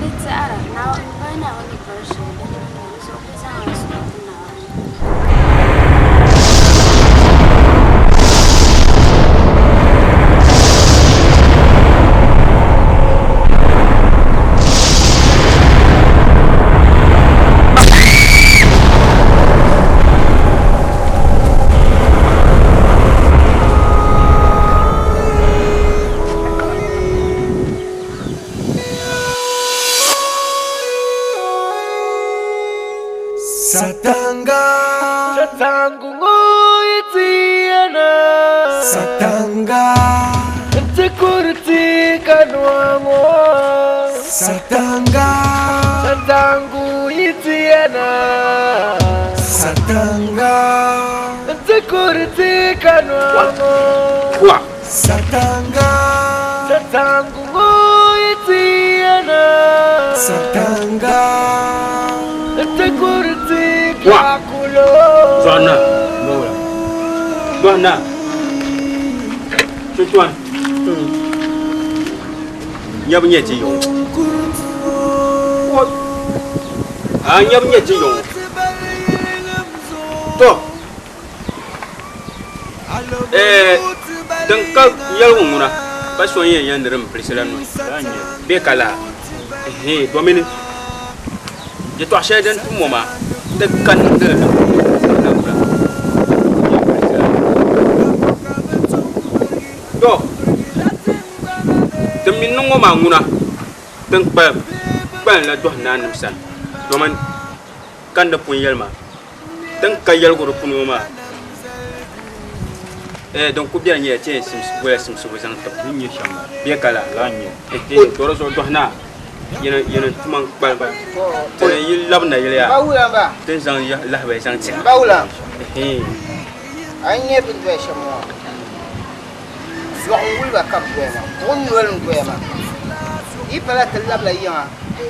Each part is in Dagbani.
di tɛhira, Naawuni m-pahi Naawuni ni bɔri shɛli din niŋdi di zuɣu ku zaŋ a suhu ti Naawuni. Satanga Satangu itiana Satanga Ntikurti kanwango Satanga Satangu itiana Satanga Ntikurti kanwango Kwa. Satanga Satangu itiana Satanga Ntikurti Wa. kakulo Zɔna. Zɔna. Tutuan. Nyabu nyɛ ti yɔŋ. A nyabu nyɛ ti yɔŋ. To. Eh, din ka yɛligu ŋuna pa so n yɛn yɛn ni din pilisi la noli bee ka laa ehe domini yɛtɔɣa shɛli din ti ŋɔ maa di ka niŋdili niŋ to ti mi ni ŋɔ maa ŋuna din kpalim kpalim la dɔhi naanima sani domin ka n ni pun yɛli maa Din ka yɛligu di puuni ŋɔ maa, eh, din ku beni nyɛla ti yɛn gola simsibu zaŋ tib bɛ ka la to di zuɣu dɔhi naa yini tuma n-kpalim ti ni yi labi nayili yaa ti ni zaŋ lahibali zaŋ ti a. A yi nya bɛ ni doya shɛm ŋɔ, lɔɣu n-wuli ba ka bɛ doya maa, buɣim noli n-doya maa. Yi pala ti labila yiŋa ti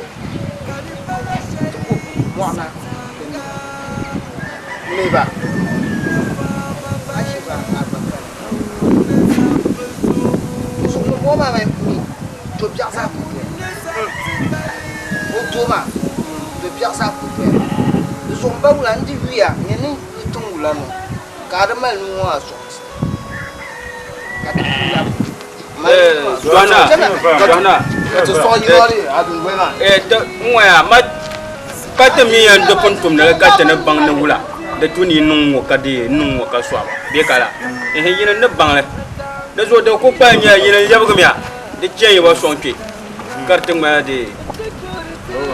ku mɔɣu na ti mihi ba, a shi ba a gba kani. Zuɣu ŋumbɔŋɔ maa mi do biɛɣu zaa ku doya. O doo maa do biɛɣu zaa ku doya. Di zuɣu m ba wula n di yuya nyɛ ni n tiŋ wula ŋɔ ka a di mali nuu ŋɔ a zuɣu ti ka ti labi. Joana, Joana, n-ŋɔya ma ka ti mi yɛn di pun tumdi li ka ti ni baŋ ni wula di tu ni yi niŋ ŋɔ ka di niŋ ŋɔ ka sɔɣiba bee ka la ehe yini ni baŋ li di zuɣu di ku kpalim nyɛla yini lɛbigimiya di chɛ yi ba sɔŋ kpe ka di ti ŋmanila di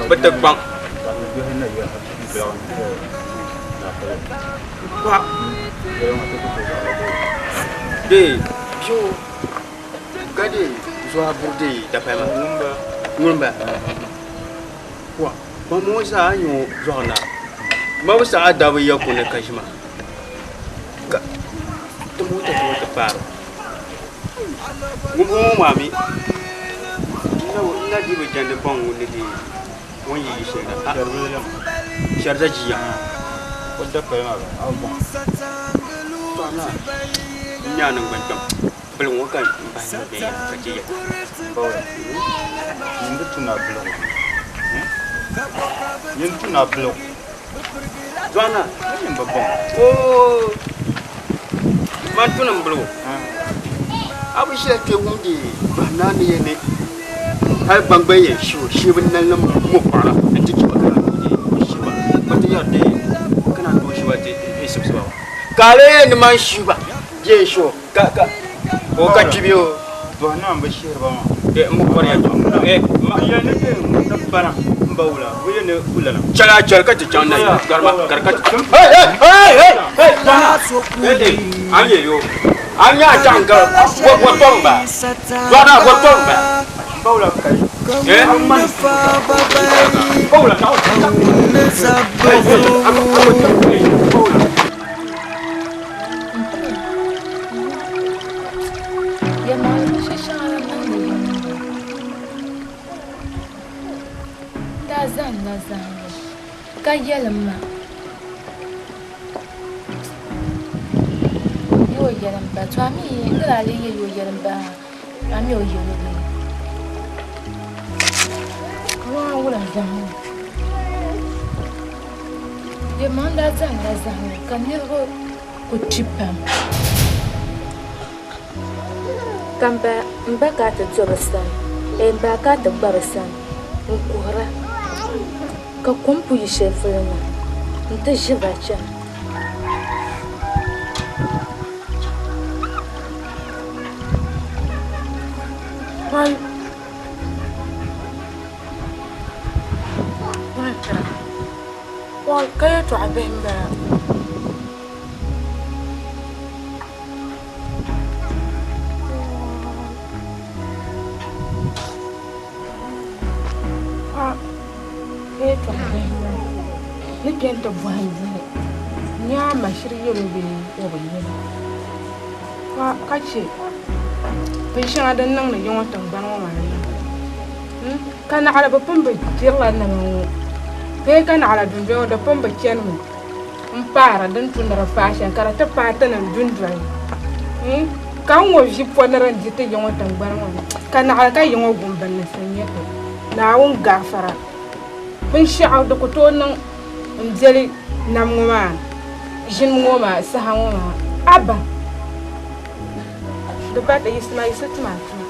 bi ti kpaŋ. Ka di zuɣu buri di dapaya maa ŋuni bala wa ban ŋɔ zaa a nyɛ zuɣu na ma bi saɣa daa bi ya kuni ka ʒima ka ti moto tooi ti paari ŋun bɔŋɔ maa mi n na dii bi jɛndi baŋ ŋun ni di o ni yi yi shɛli na shɛri jia n nya ningbuni kpɛm Bili ŋɔ ka n bahi ni bɛ ka chɛ ya. Bawla, nyin di tu na biligu. Nyin tu na biligu. Joana, nyin bi bɔŋ. Oo, man tu ni m biligu. A bi ʒila kpe wumdi Joana ni yɛn ni hali gbaŋgban yɛn shi o shiibu nali ni mɔkpaɣira nti chɛ ba ka naan tooi shi ba. Ba ti yɛri di ka naan tooi shi ba ti sibisi ba. Ka a lee ni man shi ba bee n shi o. Ka ka o ka kpibi o. Dɔhi na n-bi shihiri ba maa. Eh, m bi bɔri yɛltɔɣa. Eh, ma. N yɛli ni bɛ ni bana m ba wula, bɛ yɛli ni wulana. Chɛli a chɛli ka ti chaŋ na yi garima ka di ka ti. Hey, hey, hey, hey, hey, Dɔhina. Eh, eh, a ni yɛli o. A nya a chaŋ ka bɔ bɔ tɔbu m-bala. Dɔhina, bɔ tɔbu m-bala. M ba wula ka yi. Eh? A ŋmani M ba wula ka. Hey, hey, a bɔ a bɔ tɔbu. Eh, m ba wula. Yɛlimaŋli binshɛli shɛŋa din niŋdi yiŋ ŋɔ, n daa zahimla zahimbu ka yɛli ma yi o yɛli m ba, to a mi ni daa lee yɛli o yɛli m ba maa, a mi o yɛl o bee? zahim. Yɛlimaŋli n daa zahimla zahim ka niriba ku kpi pam. Ka m ba ka a ti do bɛ sani, m ba ka a ti gba bɛ sani n-kuhira, ka kom pu yi shɛli polo na nti ʒiri ba chana. Ka yɛtɔɣa bihi m-bala. Ka yɛtɔɣa bihi m-bala. Ni kpe nti bɔhim vihi n-nya a ma shiri yɛl o bee o bi yɛl o ka chɛ binshɛŋa din niŋdi ya ŋɔ tiŋgbani ŋɔ maa ni. Ka naɣila bɛ pun bi dirila nama ŋɔ bee ka naɣila dundoli ŋɔ di pun bi chanimi m-paari din tu ni di paai shɛm ka di ti paai tinim dundoli ka n ŋɔ vi po ni din di ti ya ŋɔ tiŋgbani ŋɔ ni ka naɣila ka ya ŋɔ gumbinisi n-nyɛ ti Naawuni gaafara binshɛɣu di ku tooi niŋ m-beli nam ŋɔ maa ʒini ŋɔ maa saha ŋɔ maa aba di ba di yiɣisima yiɣisi tum a tuma.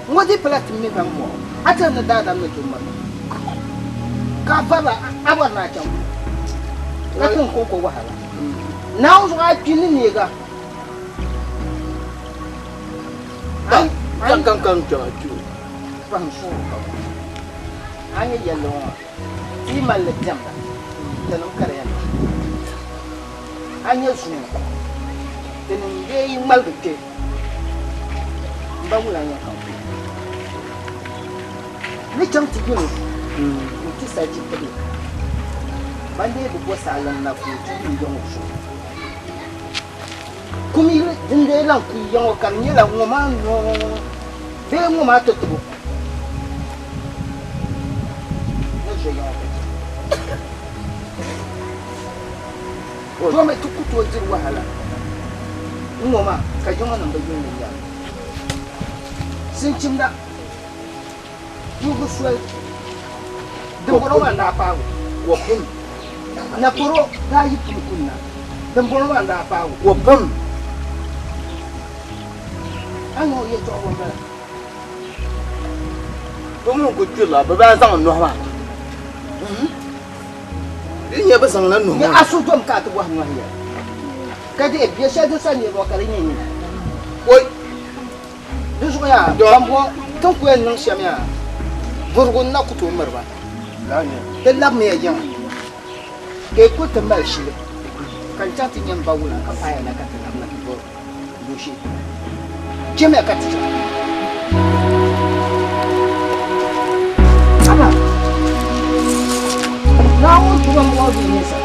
Ŋɔ di pala ti mi ban mɔɣu a tiri ni daadam ni tooi mali ka a varila a bɔri ni a chaŋ ka ti n kɔŋko wahala Naawuni zuɣu a kpi ni neega Kan kan kan kpɛma kpi o. Fahim suŋ pam a ni yɛlli ŋɔ maa ti yi mali li diɛmda tinim ka di yɛn niŋ a nya zuŋɔ tinim lee yi ŋmaligi kpe M ba wula n-yɛn kaŋ kuli? N ni chaŋ ti yuli n-ti sarchi tibili, ban dee bi bo saalim na ka o ti yi ya ŋɔ zuɣu. Kum yili din dee lan ku ya ŋɔ ka di nyɛla ŋɔ maa noo bee ŋɔ maa tɔtobo ni zo ya ŋɔ ka chɛ. Domi ti ku tooi diri wahala n-ŋɔ maa ka yiŋnim bi yuuni yɛli. Sinchimda kuugi soli dimbɔŋɔ maa n-daa paagi o. Naporo daa yi pun kunna dimbɔŋɔ maa n-daa paagi o. A ni o yɛtɔɣa bɔ m-bala? Bɛ mi ku kpirila bɛ baa zaŋ nɔhi maa. Di nyɛ bɛ zaŋla nuhi maa. A suhu dom ka a ti bɔhi nɔhi yɛla, ka dihi biɛ shɛli din sa niriba ka di nyɛ nyina. Oi! Di zuɣu yaa, bambɔŋɔ ti ni ku yɛn niŋ shɛm yaa, vurigu n-na ku tooi miri ba. Ti labimiya yiŋa, ka yi kuli ti mali shili, ka n chaŋ ti nya m ba wula ka paaya na ka ti labina ti bɔri luɣ shɛli polo. Chamiya ka ti chaŋ. Aba, Naawuni tuma m-bɔŋɔ bee ninsal?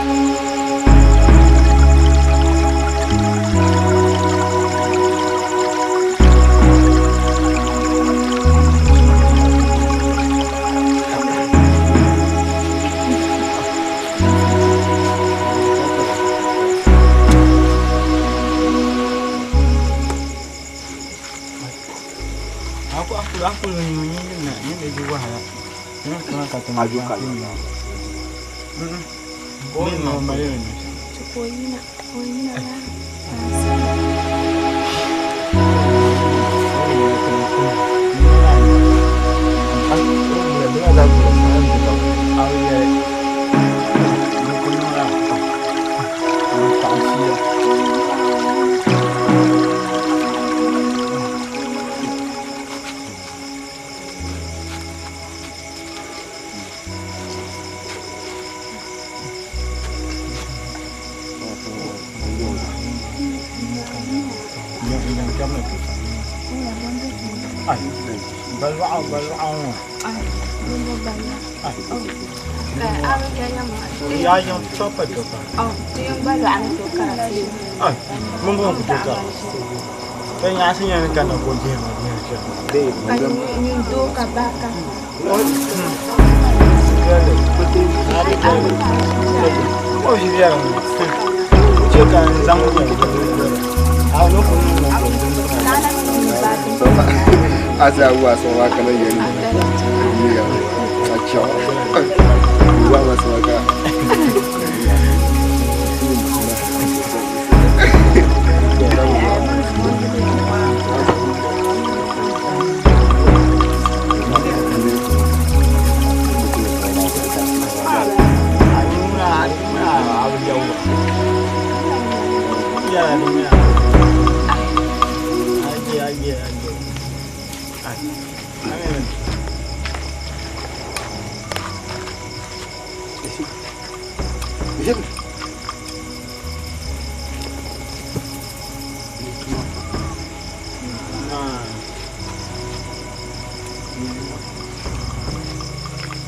Ya yiŋ chɔpa chɔpa. Ai, mun gba ku tooi kara. Ka nyaɣisi nyɛla ni kanna ka o dihi ma dihi shɛli. O ʒi biɛla ŋɔ. O chɛ ka n zaŋ a ni ku niŋ ŋɔ. Asa wa so wa kana yeli. Ni ya. Acha. Wa wa so ka.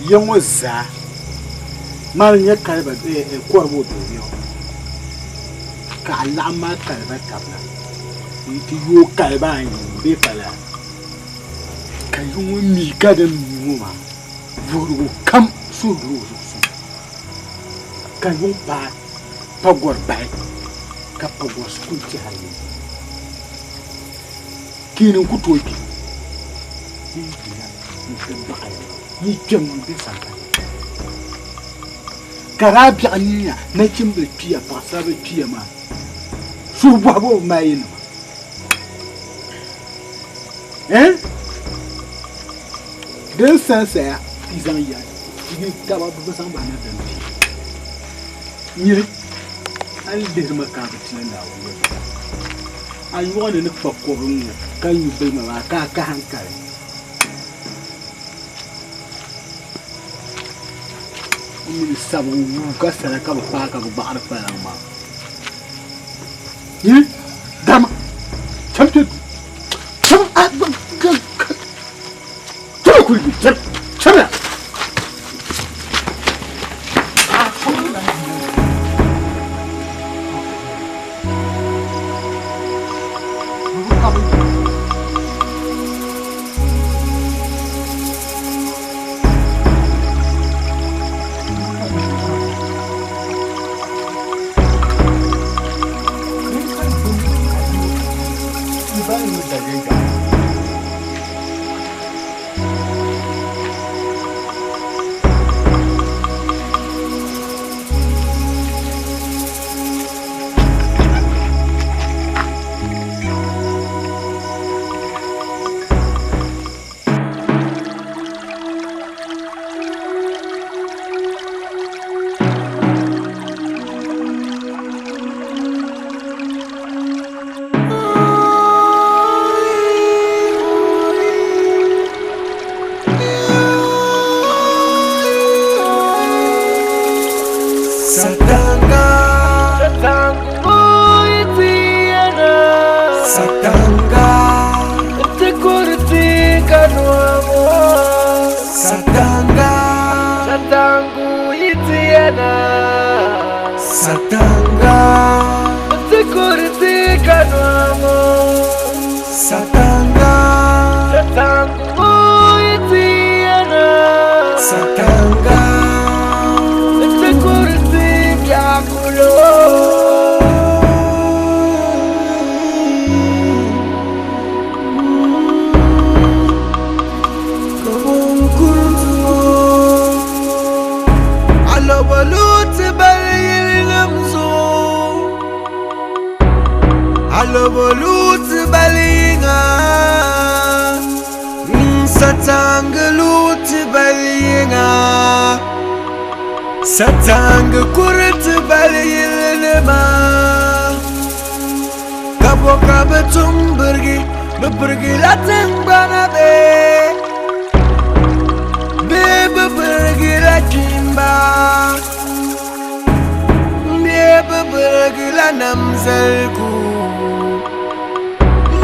Ya ŋɔ zaa mali nyɛ kaliba kɔribu o ka a laɣim maa kaliba tabila n-ti yooi kaliba ayi bee pala ka yi ŋɔ mi ka din mi ŋɔ maa vuhirigu kam suhudoo zuɣu suŋ ka yuŋ paai pagɔri bahi ka pagɔrisi kuli tɛhiri ni kiini n-ku tooi kpi yi yina n-ti baɣili yi kpɛm ŋun be sampani ka daa biɛɣu nyiya nachimbili kpiya paɣasaribili kpiya maa suhu bɔhibu bi mali yinima eh din sansaya yi zaŋ ya yi taba bi zaŋ ba na din pi nyiri a ni lihiri ma ka a bi tina Naawuni yɛltɔɣa a yɔɣu ni ni kpa kɔbiri ŋɔ ka nyu bilima maa ka a ka hankali o mini sabigu wuu ka sala ka bi kpaai ka bi gbaɣari kpalaŋ maa nyiri dama cham kpe duu cham a cham kuli cham cham ya. Satanga, Satanga, Satanga, Satanga, Satanga, Satanga. Alobolut balinga Satangalut balinga Satang kurut balinma Kabo kabatum burgi Burgi latin banabe Bebe burgi latimba Bebe burgi la namzalku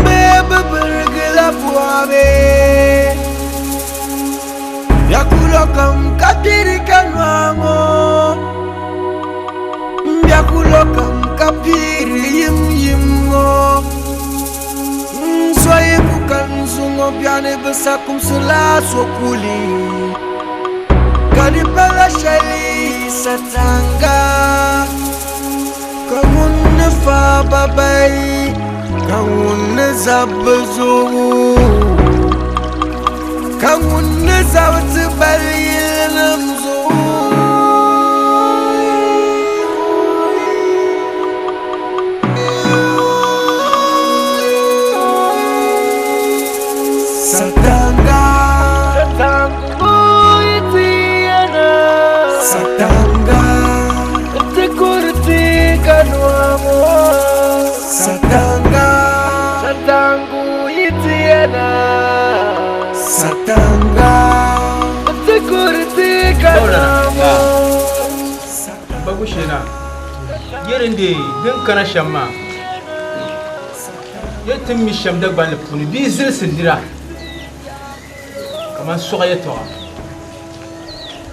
Bebe burgi la fuabe. Biakulo kam kapiri kanwango Biakulo kam kapiri yim yim ngo Soyi kukan zungo biani bisa kumsula sokuli Kadi pala shali satanga Ka ŋun ni fa babai ka ŋun ni zabbi zuɣu ka ŋun ni zabi ti bali yilinim zuɣu. Satanga Satanga Satanga Satanga Bagushina yerin de din kana shɛm maa yɛ ti mi shɛm Dagbanli puuni bia zilisi nira kamani sɔɣa yɛltɔɣa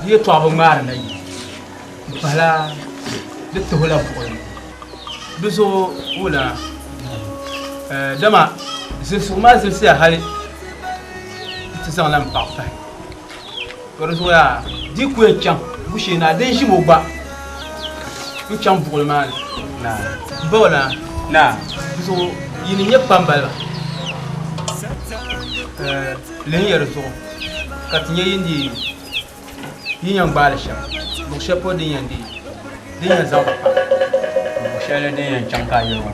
di yɛltɔɣa bi ŋmaari na yi n pahila di tuhula buɣuli di zuɣu wula dama zilisigu maa zilisiya hali ti zaŋla n paɣa pahi ka di zuɣu yaa di ku yɛn chaŋ Gushee-Naa din ʒim o gba n chaŋ buɣuli maa ni m ba o naa di zuɣu yi ni nyɛ kpambaliba lihi ya di zuɣu ka ti nyɛ yin di yi yɛn gbaali shɛm luɣ shɛli polo din yɛn di din yɛn zaŋ ba pa luɣ shɛli din yɛn chaŋ ka a yɛli ŋɔ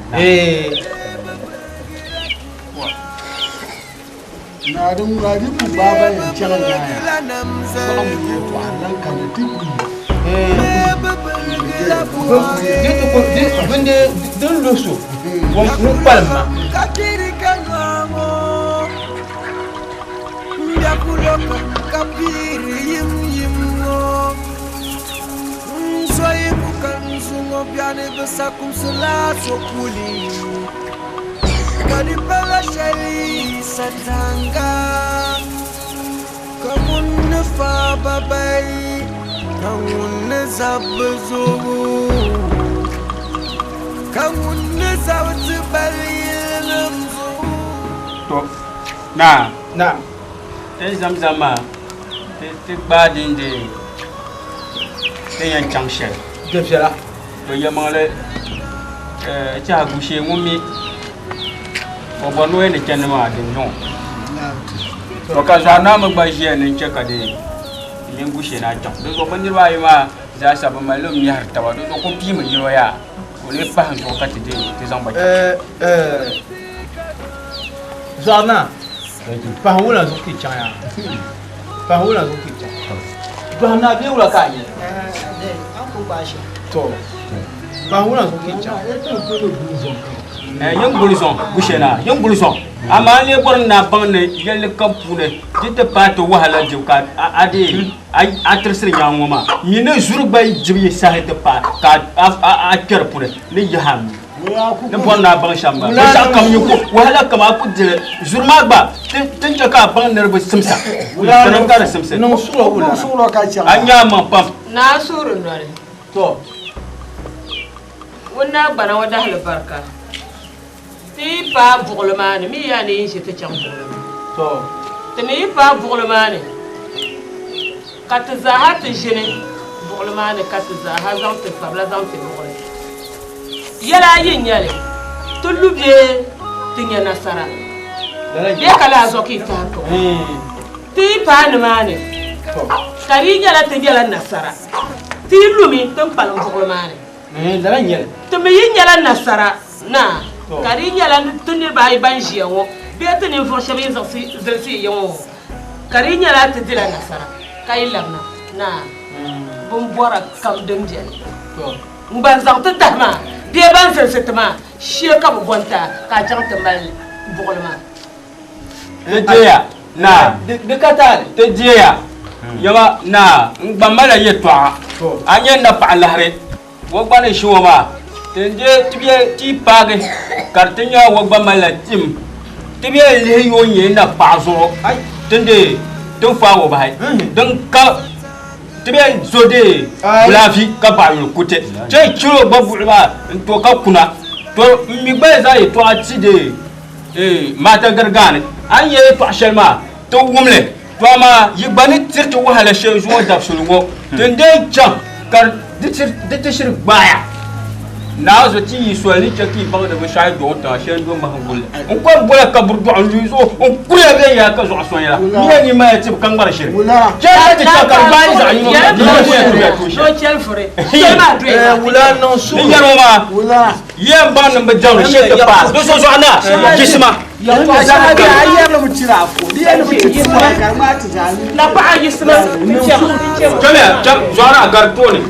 Naa din ŋuna di ku gbaai ba yɛn chaŋ naaya, saɣim yɛltɔɣa lan kani ti ku yi. Bindi din luhi so ŋun kpalim ma. Ka di pala shɛli satanga ka ŋun ni fa babai ka ŋun ni zabbi zuɣu ka ŋun ni zabi ti bali yilinim zuɣu. To naa Naa ti zamzam maa ti gbaai din di ti yɛn chaŋ shɛli. Di viɛla. To yɛlimaŋli tɛha Gushee ŋun mi o bɔri ni o yɛn ni chandi maa din niŋ o. To ka Zɔhar Naa mi gba ʒiya ni n-che ka di mini Gushee Naa chaŋ. Dinzuɣu bɛ niriba ayi maa zaa sa bɛ malila mɛhiri taba. Dinzuɣu ku piimi yino yaa ka o lee pahi n zuɣu ka ti deei ti zaŋ ba chaŋ. Zɔhar Naa, pahi wula zuɣu ka yi chaŋ yaa? Pahi wula zuɣu ka yi chaŋ? Zɔhar Naa bee wula ka a nyɛ? To, pahi wula zuɣu ka yi chaŋ? Yin guli zɔŋ, Gushee Naa, yin guli zɔŋ. Amaa n lee bɔri ni a baŋ ni yɛlli kam puuni di ti paai ti wahala dibu ka a deei a tirisiri nyaŋ ŋɔ maa. Mi ni zuri gba yi dibu yi sahi ti paai ka a kpɛri puni ni yaha a mi. Ni bɔri ni a baŋ shɛm maa, binshɛɣu kam yi ku wahala kam a ku dili zuri maa gba ti ni chɛ ka a baŋ ni di bi simsa. Dini ka di simsi. Niŋ suɣulo wula. A nya a maŋ pam. Naa suhuri noli. To. Ŋun naa gbana ŋɔ dahili barika. Ti yi paai buɣili maa ni, mi yaa ni yi ʒi ti chaŋ buɣili maa. To. Ti mi yi paai buɣili maa ni, ka ti zaaha ti ʒini buɣili maa ni, ka ti zaaha zaŋ ti fabila zaŋ ti buɣili. Yɛla ayi n-nyɛ li, ti lu bee ti nya nasara bee ka lala zuɣu ka yi tɛhiri ti ŋɔ. Ti yi paai nimaani, ka di yi nyɛla ti nyɛla nasara, ti yi lumi ti ni kpalim buɣili maa ni. Ti mi yi nyɛla nasara naa, ka di yi nyɛla ti niriba ayi ban ʒiya ŋɔ bee ti ninvuɣ shɛba yi zilisi yi ŋɔ, ka di yi nyɛla ti dila nasara ka yi labina naa, bimbɔra kam din beni n-gba zaŋ ti tahi maa bee ban zilisi ti maa shee ka bɛ bo n-ti a ka a chaŋ ti mali buɣili maa. Ti deeya, naa. Di ka taali. Ti deeya, yaba, naa, n gba malila yɛtɔɣa. A nya napaɣ lahiri o gba ni ʒi o maa, ti ni deei ti bɛ ti paagi ka di ti nya o gba malila tim. Ti bɛ lihi yi o nyɛ napaɣ zuɣu, ti ni deei Din faai o bahi din ka ti bɛ zo dee wulaafi ka baɣa yuli kuti chɛ chɛl o gba buɣili maa n to ka kuna to n mi gba zaa yɛtɔɣa ti dee maata garigaani a ni yɛli yɛtɔɣa shɛli maa ti wumli to amaa yi gba ni tiri ti wahala shɛli zuŋɔ dabisili ŋɔ ti n dee chaŋ ka di ti shiri gbaaya. Naa zo ti yi soli ni chɛ ka yi baŋ ni binshɛɣu yi do tiŋa shɛli n-do mahim gulli. N kɔŋ bola kaburi dɔɣu n-lu zuɣu n kuriya viɛnyɛla ka zuɣu sɔnyɛla. Miya ni maya tibu ka ŋmari shiri. Chɛ ka ti chaŋ ka di gbaai zaɣ yino ka di yi yɛn tuya tuun shɛli. Ni yɛri ŋɔ maa, yi yɛn baŋ ni m bi daŋdi shɛli ti paai di so zuɣu na jisima. Chamiya, cham, zuɣu na gari tooni.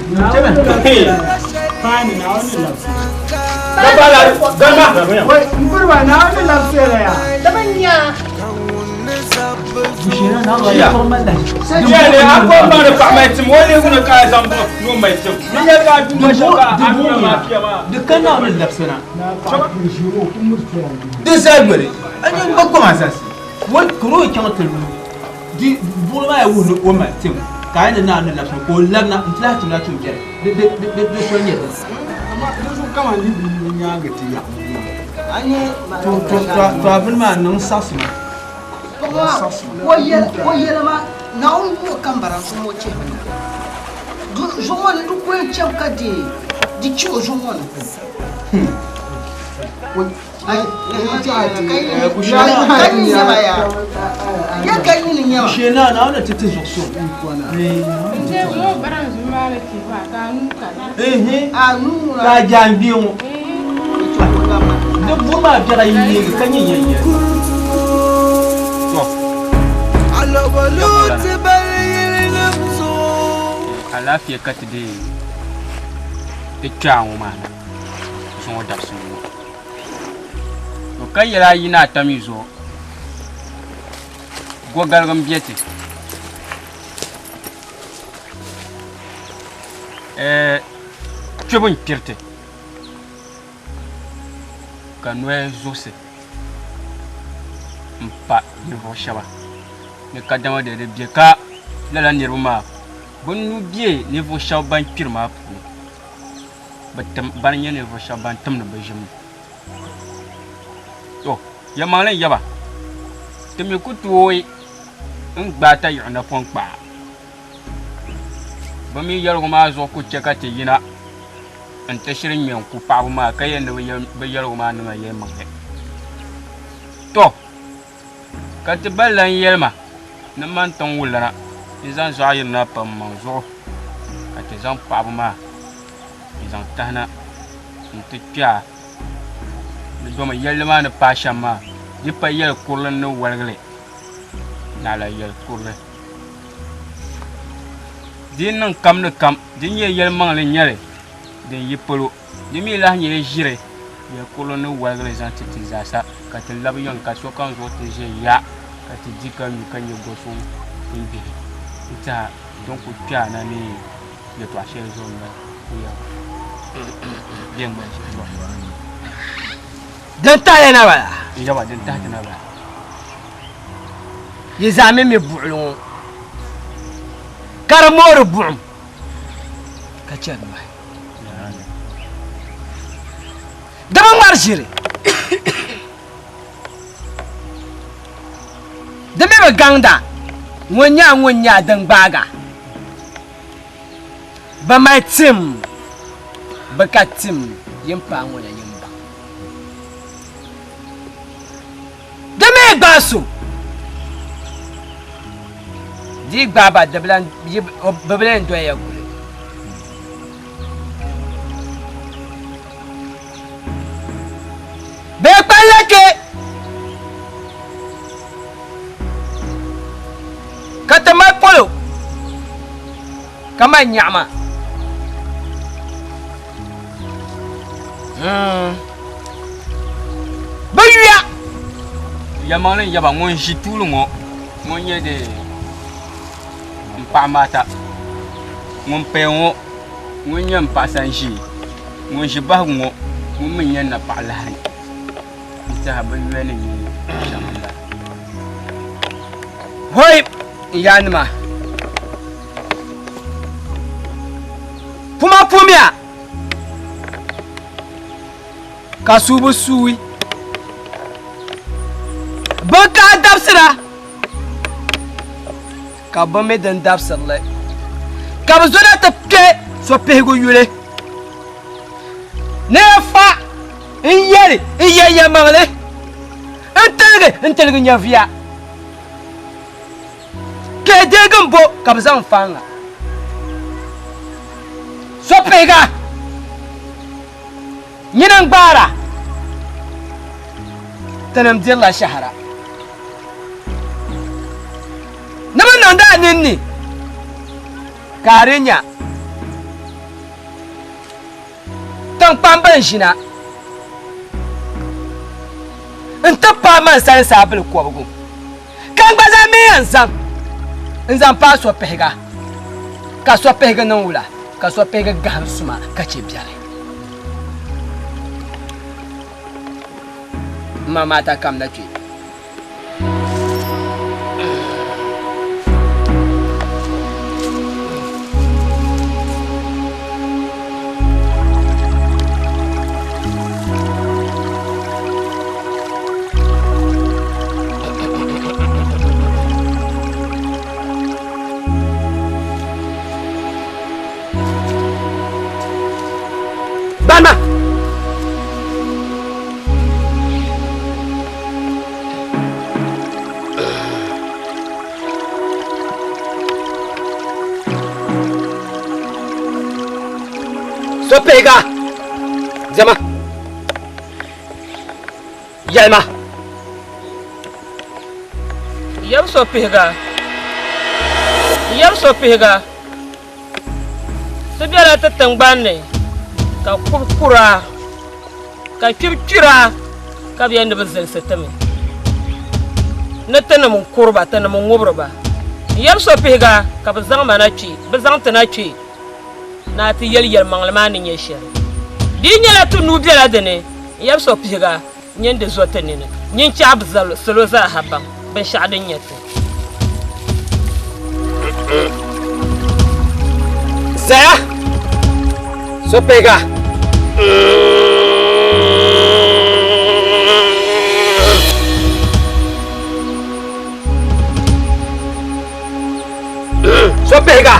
Di zaa yoli a nyɛ n gba kpaŋ asaasi ka o chaŋ ti lu di buɣili maa wuhi ni o mali tim ka a ni naa ni labisina ka o labina n ti lahi tumla tuun biɛli di soli nyɛ dini. To a bini maa niŋ saɣisi ma. O yɛli ma Naawuni wuhi kambara n zuŋɔ chɛbu na zuŋɔ ni di kuli chɛbu ka deei di chɛ o zuŋɔ ni. Ka jaangbee ŋɔ di buri maa biɛla yi neegi ka nyɛ yɛnyɛli. Alaafee ka ti deei ti kpɛɣu ŋɔ maa na zuŋɔ dabisili ŋɔ. To ka yɛla ayi ni ata mi zuɣu gogaligi m-be ti. Kpibu n-kpiri ti ka noya zuɣusi m-pa ninvuɣ shɛba ni kadama di di be ka lala niriba maa bɛ nuu be ninvuɣ shɛba ban kpiri maa puuni. Bɛ tim bana nyɛ ninvuɣ shɛba ban timdi bɛ ʒim ni. To, yɛlimaŋli n-yaba, ti mi ku tooi n-gbaai tayiɣi napɔŋ kpaa. Bɛ mi yɛligu maa zuɣu ku chɛ ka ti yina nti shiri ŋme n-ku paɣiba maa ka yɛli ni bɛ yɛligu maa niŋla yɛlimaŋli. To, ka ti ba lan yɛli ma ni man tiŋ wulana n-zaŋ zuɣu yirina pa m maŋ zuɣu ka ti zaŋ paɣiba maa n-zaŋ tahi na nti kpe a ni domi yɛlli maa ni paai shɛm maa di pa yɛl kurili n-ni woligi li naɣila yɛl kurili. Di yi niŋ kam ni kam, di nyɛ yɛlimaŋli n-nyɛ li din yi polo, di mi lahi nyɛla ʒiri yɛl kurili ni woligi li zaŋ ti ti zaasa ka ti labi yiŋ ka sokam zuɣu ti ʒe ya ka ti di ka nyu ka nya gosuŋ n-gbihi n-tɛha din ku kpe a na ni yɛtɔɣ shɛli zuɣu m-bala bɛ ŋmani shɛli. Din tahi ya na bala. N yaba, din tahi ti na bala. Yi zaa mi mi buɣili ŋɔ ka di moori buɣim ka chɛri nohi. Di bi ŋmari ʒiri. Di mi bi gaŋda ŋun nyɛ a ŋun nyɛ a din gbaaga. Bɛ mali tim, bɛ ka tim yin paai ŋɔ na yin baŋ. Di mi gbaai so, di yi gbaai ba bɛ bi lan doya guli. Bɛ kpalila kpe ka ti mali polo ka mali nyaɣima. Bɛ yuya. Yɛlimaŋli n-yaba ŋun ʒi tuuli ŋɔ ŋun nyɛ di m paɣa Maata ŋun paya ŋɔ ŋun nyɛ m paɣa Sanʒee ŋun ʒi bahigu ŋɔ ŋun mi nyɛ napaɣ lahiri n-tɛha bɛ yuya ni nyɛ shɛm m-bala. Hoi! N yaanima, puma pumiya ka suubu suui. Bɛ kahi dabisira ka bɛ mi din dabisiri li, ka bɛ zona ti kpe sopihigu yuli ni ya fa n-yɛli n yɛlimaŋli n-tiligi n-tiligi nyɛviya. Kpee deegi m-bo ka bɛ zaŋ fa ŋa sopihiga nyini n-gbaara tinim dirila shɛhira ni bɛ niŋdi a ninni ka a di nya tiŋkpamba n-ʒina nti paai man salinsi abilikɔbigu. Ka n gba zaa mi yɛn zaŋ n zaŋ paai sɔpihiga, ka sɔpihiga niŋ wula? Ka sɔpihiga gahim suma ka chɛ biɛri. M ma Maata kamina kpe. Bana! Sopihiga! Diɛma! Yɛlima. Yɛm so pihiga. Yɛm so pihiga. Ti bela ti tiŋgbani ni ka kubu kura ka kpibu kpira ka bɛ yɛn ni bɛ zilisi ti mi ni tinim n-kuri ba tinim n-ŋubiri ba. Yɛm so pihiga ka bɛ zaŋ ma na kpe, bɛ zaŋ ti na kpe. Ni a ti yɛli yɛlimaŋli maa ni nyɛ shɛli. Di yi nyɛla ti nuu bela di ni, n yab so pihiga nyin di zo ti nini, nyin chaɣ bi salo zaa ha baŋ binshɛɣu din nyɛ ti. Zaya so pihiga. So pihiga.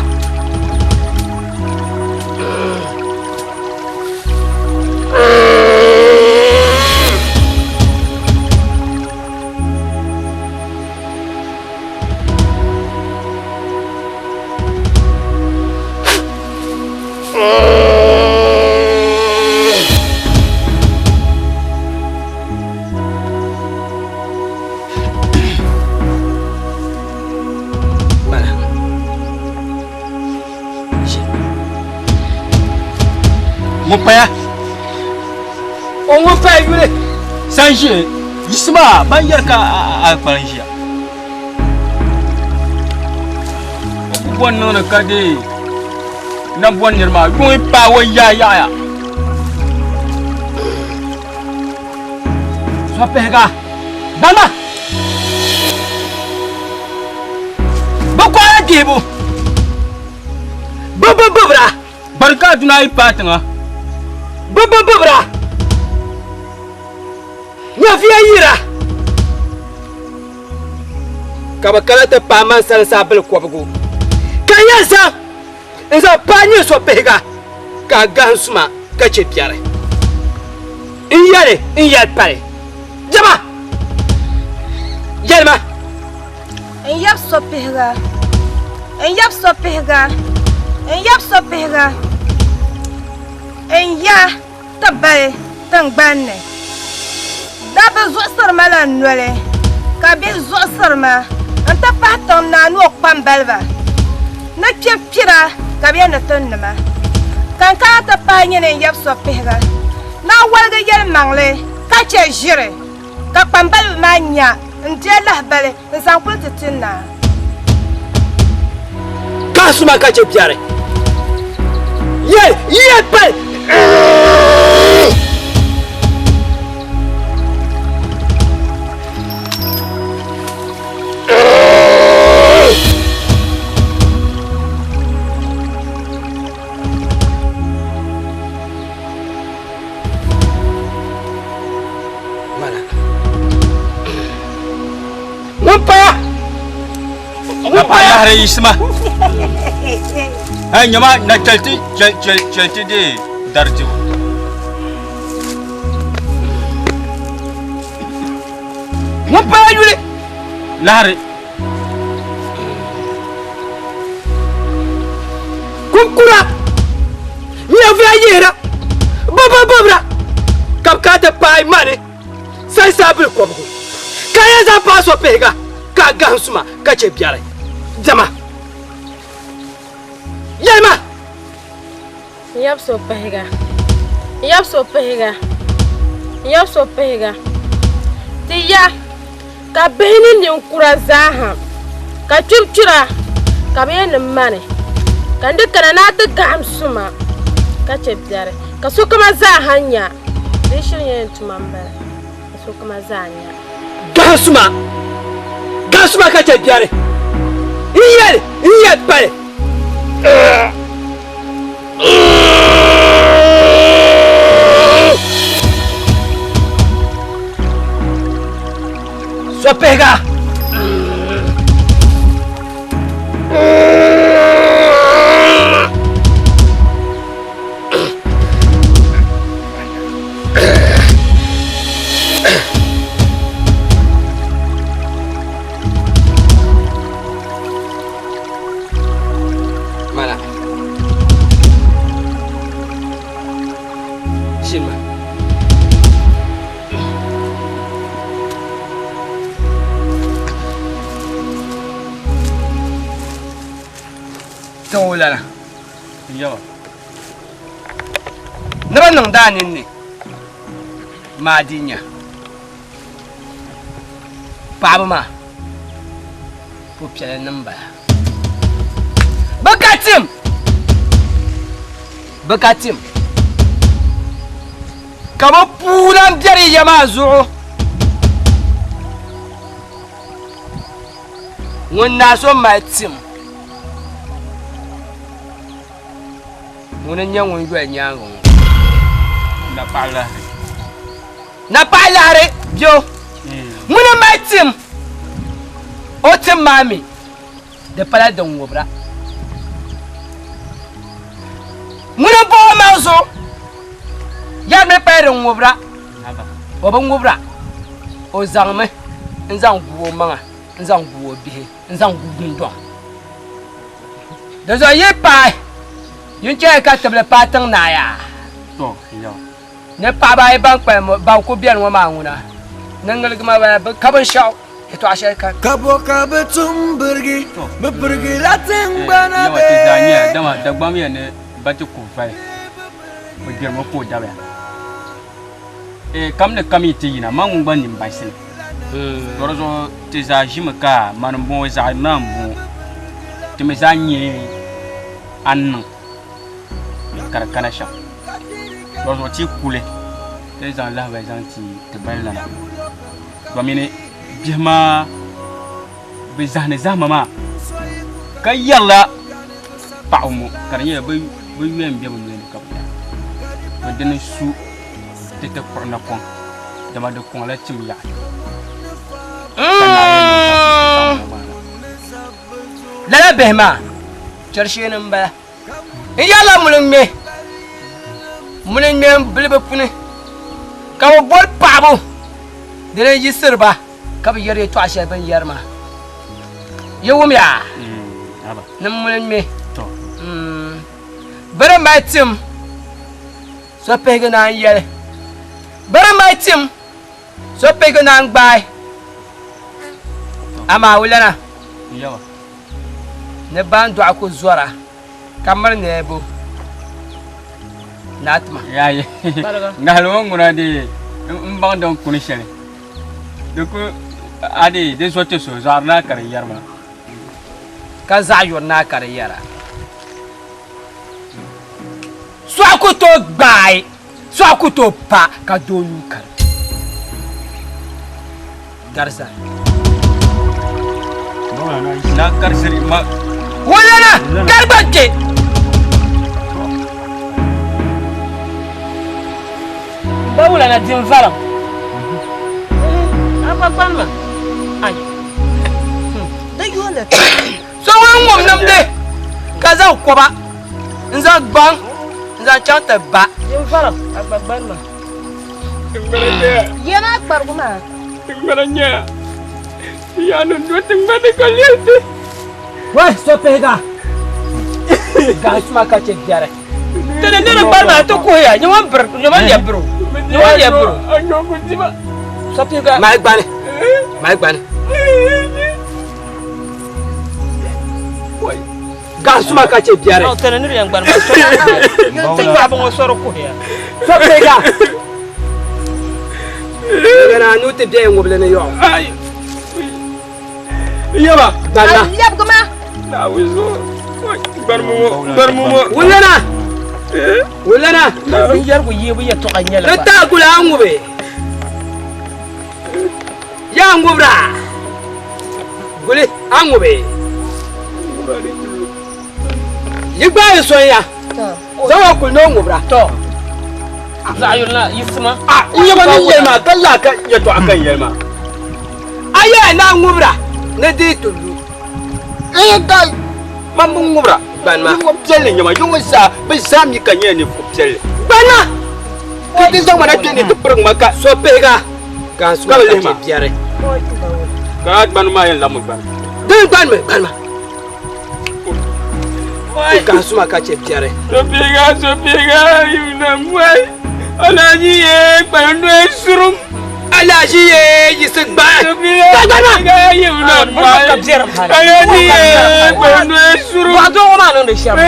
Ŋun paya. O ŋun paya yuli. San ʒi yiɣisima ban yɛri ka a kpalim ʒiya. O ku bɔni niŋdi ka dee na bɔni niri maa yuŋ paai o yaa yaɣaya. Sɔpihiga dama bɛ kɔhila dihibu bɛ bi bibira. Bari ka Aduna yi paai tiŋa. Bɛ bi bibira. Nyɛviya yira ka bɛ kana ti paai man salinsi abilikɔbigu ka n yɛn zaŋ n zaŋ paai nyɛ sɔpihiga ka a gahim suma ka chɛ biɛri. N yɛli n yɛli pali. Jɛma! Yɛlima! N yab sɔpihiga, n yab sɔpihiga, n yab sɔpihiga, n ya ti bali tiŋgbani ni. Dabba zuɣusiri ma la noli, ka bihi zuɣusiri ma nti pahi tiŋ naa ni o kpambaliba ni kpiri kpira ka bɛ ni ti ni ma. Ka n kana ti pahi nyini n yab sɔpihiga ni a woligi yɛlimaŋli ka chɛ ʒiri, ka kpambaliba maa nya n-deei lahibali n-zaŋ kuli ti ti naa. Ka suma ka chɛ biɛri. Yɛli, yɛli pali. Napaɣa lahiri yiɣisima. Hey, nyama na chɛli ti chɛli ti dee dari dibu. Ŋun paya yuli. Lahiri. Kunkura nyɛvuya yihira bɔbɔbɔbira ka bɛ kana ti paai mani sansaabili kɔbigu ka yɛn zaŋ paai so pihiga ka a gahim suma ka chɛ biɛri diɛma. Yɛlima! N yab so pihiga, n yab so pihiga, n yab so pihiga. Ti ya ka bihi ni ninkura zaaha ka kpirikpira ka bɛ yɛn ni mani, ka n di kana ni a ti gahim suma ka chɛ biɛri, ka sokama zaaha nya di yi shiri nyɛla n tuma m-bala, ka sokama zaa nya. Gahim suma, gahim suma ka chɛ biɛri, n yɛli, n yɛli pali. Sɔpihiga. Mana. Ʒinima. Tiŋ o lana. Yawa. Ni bi niŋdi a ninni maa di nya. Paɣaba maa pupiɛli nim bala. Bɛ ka tim! Bɛ ka tim! Ka bɛ puu lan bɛri ya maa zuɣu. Ŋun naa so mali tim, ŋuni n-nyɛ ŋun yoli nyaaŋa ŋɔ. Napaɣa lahiri. Napaɣa lahiri bɛ o. Ŋuni m-mali tim, o tim maa mi di pala din ŋubira. Ŋuni m-paɣ o maŋ zuɣu yɛri mi pala din ŋubira, o bi ŋubira, o zaŋmi n-zaŋ gu o maŋa, n-zaŋ gu o bihi, n-zaŋ gu dundɔŋ. Dinzuɣu yi paai, yin chɛya ka tibili paai tiŋ naa yaa. Ni paɣaba ayi ban kpalim ban ku beni ŋɔ maa ŋuna ni ŋiligi ma bala bɛ ka binshɛɣu yɛtɔɣa shɛli kani. Ka bo ka bɛ tum birigi, bɛ pirigila tiŋgbana Yawa ti zaa bee? nyɛla dama Dagbamb ya ni ba ti ku vali, bɛ gbirimi ka o dabiya. Kam ni kam yi ti yina, man ŋun gba nin baŋsi ni. To di zuɣu ti zaa ʒimi ka mani m-bɔŋɔ zaɣ naa m-bɔŋɔ, ti mi zaa nyɛ a ni niŋ ka di kana shɛm. Di zuɣu ti kuli ti zaŋ lahabali zaŋ ti ti balilana domini bihi maa bi zahindi zahima maa ka yɛrila paɣaba ŋɔ ka di nyɛla bi yuya n bɛ bi nolini ka bi yɛra to dini su ti ti kpuɣi napɔŋ dama di kɔŋla tim yaɣi ka naai yɛn niŋ ka ti zaŋ ŋɔ maa na. Lala bihi maa chɛri sheeni n bala. N yɛrila muli ŋme, muli ŋme m-bili bɛ puni, ka bɛ boli paɣibu di ni yiɣisiri ba ka bɛ yɛri yɛtɔɣ shɛli bɛ ni yɛri maa. Yi wumya ni muli ŋme bɛ ni mali tim sɔpihigi naan yɛli, bɛ ni mali tim sɔpihigi naan gbaai, amaa wulana. Ni ban dɔɣi ku zɔra ka miri neebu ni a tima. Yayi ŋahili ŋɔ ŋuna dee n baŋ din kuni shɛli di ku a dee di zo ti so zɔɣiri naa ka di yɛri maa. Ka zaɣ yuri naa ka di yɛra. Sɔɣu ku tooi gbaai, sɔɣu ku tooi pa ka doo nuu kari. Garza. Na garziri ma. Wulana garba kpe. Ba wulana din varim. A kpa kpanima. Ai. Di yooli. So ŋun ŋub nimdi ka zaŋ kɔba n-zaŋ gbaŋ n-zaŋ chaŋ ti ba. Yin varim a gba gbani maa. Ya maa kparigu maa. Tiŋgbana nyɛya yaa ni do tiŋgbani ka lɛbi ti. Wai sopihiga gahi suma ka chɛ biɛri. Ti ni niri gbani maa ti kuhiya nyɛ ŋun biri nyɛ ŋun lɛbi biri o nyɛ ŋun lɛbi biri o. Sopihiga mali gbani mali gbani. Gahi suma ka chɛ biɛri. Ti ni niri yɛn gbani maa sopihiga ti paɣaba ŋɔ sɔri kuhiya. Sopihiga. Gana nuu ti bɛ ŋubili ni yɔɣu. Yaba. Gbani ma. Lɛbigi ma. Wulana. Wulana. Binyɛrigu yeebu yɛltɔɣa nyɛla Di taai guli a ŋubi. Yaa ŋubira. Guli a ŋubi. Yi gbaai sonya. Zaŋ o kuli ni o ŋubira. Tɔ. Zaɣ yuli na yiɣisima. N yaba ni yɛli maa ka lahi ka yɛltɔɣa ka n yɛli maa. A yɛli ni a ŋubira ni di yi ti lu. Ee gai man bi ŋubira. Gbani ma. Yi ŋub piɛlli n-nyɛ ma yi ŋɔ zaa bɛ zaa mi ka nyɛla ninvuɣ piɛlli. Gbani ma. Ka ti zaŋ ma na kpe ni ti pirigi ma ka. Sopihiga ka n suma Ka bɛ ka lihi chɛ ma. biɛri. Ka a gbani maa yɛn labimi gbani. Dini gbani mi gbani ma. Ka n suma ka chɛ biɛri. Sopihiga sopihiga yuna mɔi alaji ye kpani nɔi surum. Alaji ye yisi gbahi. Sopihiga Gbani ma. sopihiga yuna mɔi alaji ye kpani nɔi surum. Bɔɣa doo ŋɔ maa niŋdi shɛm maa.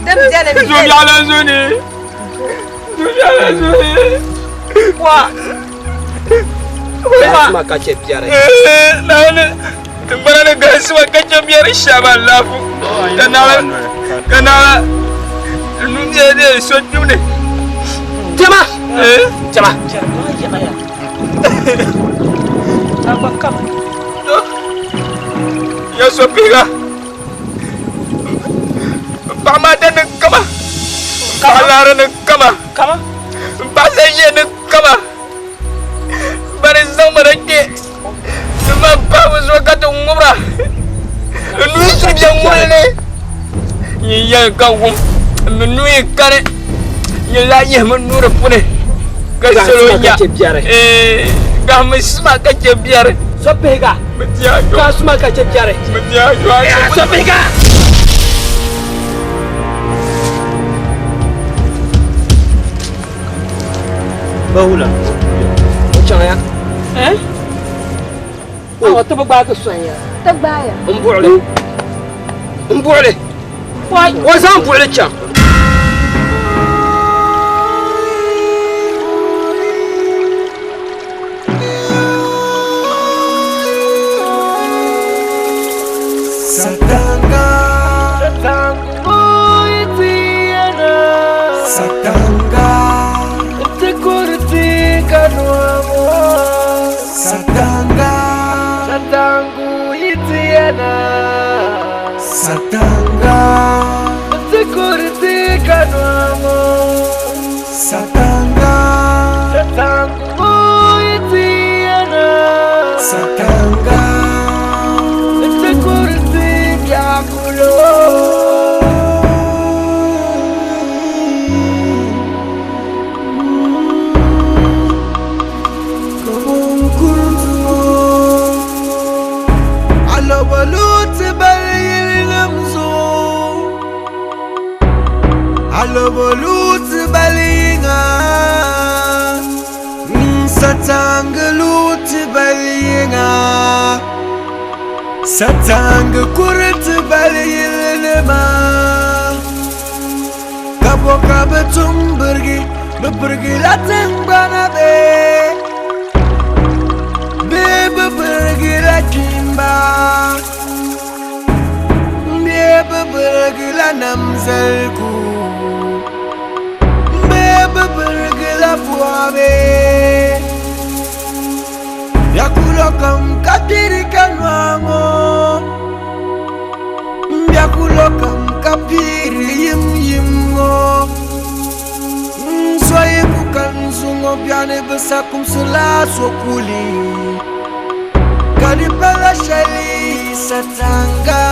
Din beni mi beni. Zubiɛla zuni zubiɛla zuni. Wa. Ka n suma ka chɛ biɛri. Naawuni tiŋgbana ni galisi wa ka chɛ biɛri shɛba alaafu ka naɣila ka naɣila nubiɛ de so kpibu ni. Jama. Jama. Ya sopihiga n paɣa maa da ni kama n paɣa laara ni kama n paɣa sa ʒiya ni kama bari zaŋ ma na kpe n ma paɣa bi zuɣu ka ti ŋubira n nuu suri bɛ ŋubili ni nyin yɛli ka wum n mi nuu yi kani nyin lahi yihimi nuu di puuni ka Gahi salo suma ka nya chɛ biɛri. gahimi suma ka chɛ biɛri Sopihiga ka suma ka chɛ biɛri. Sopihiga. Bahula. O chaŋ ya. Eh? Awa ti bi gbaagi sonya. Ti gbaaya. N buɣili. N buɣili. O zaŋ buɣili chaŋ. Satanga Satanga Satanga Satanga Satanga Satanga Alobolut balinga Satangalut balinga Satanga kurit balinma Kabo kabe tumburgi Bubburgi latin bana be Be bubburgi la kimba Be bubburgi la namzalku Be bubburgi la buabe Byakulo kam kapiri kanwango Byakulo kam kapiri yim yim ngo Soye kukanzungo byane besakum sela sokuli Kadi pala shali Satanga.